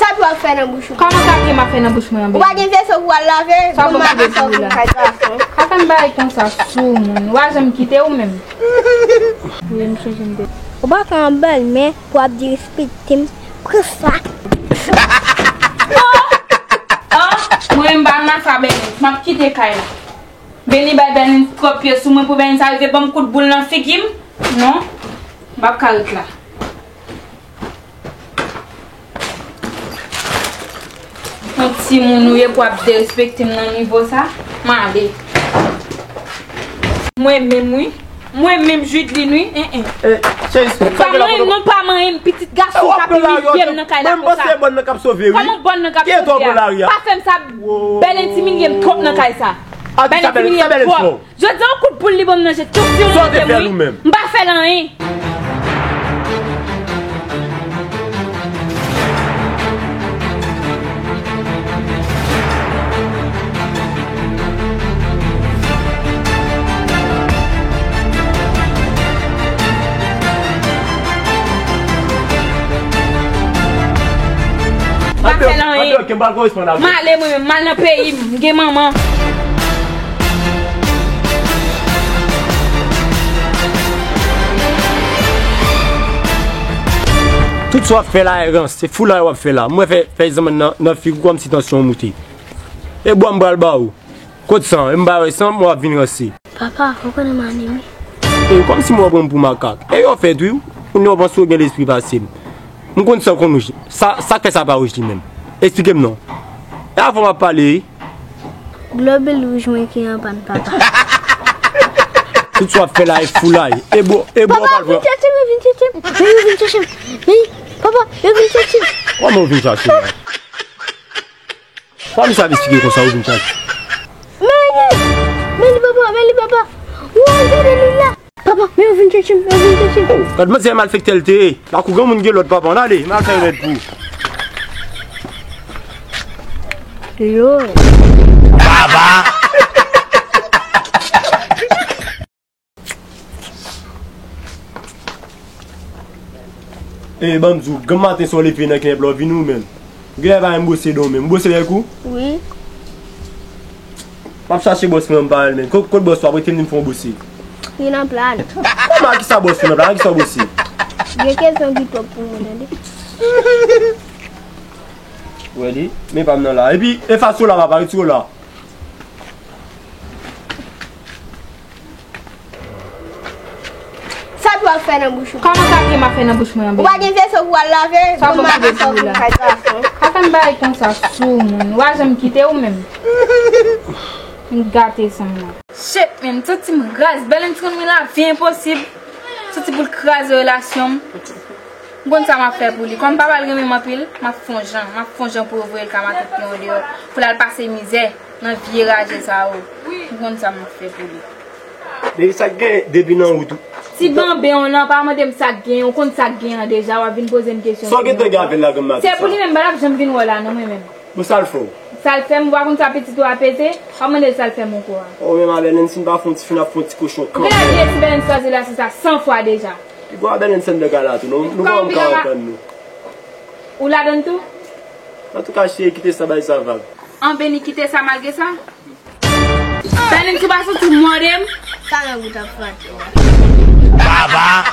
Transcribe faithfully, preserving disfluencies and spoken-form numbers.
Sa tou ap fè nan bouch ou? Kòman kake m ap fè nan bouch mwen an, baby? Ou pa gen veso pou w al lave? Sa bon, baby, pou w la. Ka fè m bagay konsa sou moun. Ou pa janm kite ou menm. Wi, m chanje m de. Ou pa ka yon bèlmè pou ap derespekte m. Pran sa. Oh! Oh! Mwen menm pa nan sa, Bèlens. M ap kite kay la. Beni bay Bèlens twòp pye sou mwen pou Bèlens arive ban m kout boul nan figi m. Non. M p ap ka ret la. Yon timoun ou ye pou ap derespekte m nan nivo sa? M ale. Mwen menm wi. Mwen menm Judline wi. En, en. Eh, cheri, sa Pa gen la manyen m kote non, pa manyen m. Pitit gason k ap imilye m nan kay la konsa. Mwen panse bòn nan k ap sove wi. Kòman bòn nan k ap sove a? Pa fè m sa. Bèlens imilye m twòp nan kay sa. Bèlens imilye m twòp. Jodi a, yon kout boul li ban m nan je, tout yon monte m wi. M pa fè l anyen. M pa fè l anyen. M ale mwen menm, m al nan peyi m, m gen manman. Tout sa w ap fè la, Erans, se foulay w ap fè la. Mwen fè, fè zanmann nan, nan figi w kòmsi tansyon w moute. E bwa m pral ba ou. Kot san? E m pa wè san, mwen ap vin ranse. Papa, ou konnen m anemi. E kòmsi mwen pran m pou makak. E yo fèt wi. Ou nou panse ou gen lespri pase m. M konn sa w konn wouj. Sa, sa k fè sa pa wouj li menm? Eksplike m non. E avan w ap pale wi. Globul wouj mwen ki an pàn, papa. Tout sa w ap fè la e foulay. E bo, e bo Papa, pral vin pran. Chèche m, vin chèche m. Vin, vin chèche m. Vin, papa, yo vin chèche m. Kòman yo vin chache m? Kòman sa vin chache konsa, yo vin chache? Men li, men li, papa, men li, papa. Woy, gade li la. Papa, men yo vin chèche m, yo vin chèche m. Oh, gad manzè malfektè l te ye. Lakou granmoun gen lòd, papa, ann ale, m al fè remèd pou ou. Lòd. Baba. E, ban m di w, granm maten sa w leve nan kenèp la, w vin ou menm. Ou genlè pa menm bwose dan w menm. Ou bwose nèg ou? Wi. M ap chache bòs mwen, m pa wè l menm. Kot, kot bòs ou a? Prete m li m fè yon bwose. Li nan plane. Kòman, kisa bòs ou nan plane? Kisa w bwose? Gen kesyon ki twòp pou mwen, tande. Ou wè li? Men pa m nan la. Epi, efase w la, papa, retire w la. Sa tou ap fè nan bouch ou? Kòman kake m ap fè nan bouch mwen an, baby? Ou pa gen veso pou w al lave? Sa bon, baby, pou w la. Ka fè m bagay konsa sou moun. Ou pa janm kite ou menm. M gate san mwen. Shit, man, m santi m raz. Bèlens konn mwen lavi enposib. Santi pou l kraze relasyon m. M konn sa m ap fè pou li. Kòm papa l renmen m anpil, m ap fè yon jan. M ap fè yon jan pou yo voye l ka matant li andeyò. Pou l al pase mizè nan vye raje sa yo. M konn sa m ap fè pou li. Depi sa k gen, depi nan wout ou. Ti banben w lan, pa mande m sa k gen, ou konn sa k gen an deja, w ap vin poze m kesyon. Sa w gentan gen avè l la, granm maten sa? Se pou li menm, pa l ap janm vin wè w la non, mwen menm. Bon, sa l fè w? Sa l fè m, ou pa konn sa pitit ou a peze? W ap mande l sa l fè m ankò a. Oh, men ma bèl, menm si n pa fè yon ti fi, n ap fè yon ti kochon kanmenm. Ou genlè di Espérance kwaze la, se sa san fwa deja. Piga w a bèl, menm si n nan kay la tou, non? Nou pa menm ka antann nou. Ou ladann tou? Antouka, cheri, kite sa, bay sa vag. An Beni, kite sa malgre sa. Bèlens, ou pa santi w mòde m? Sa nan gout ap frape w. Baba!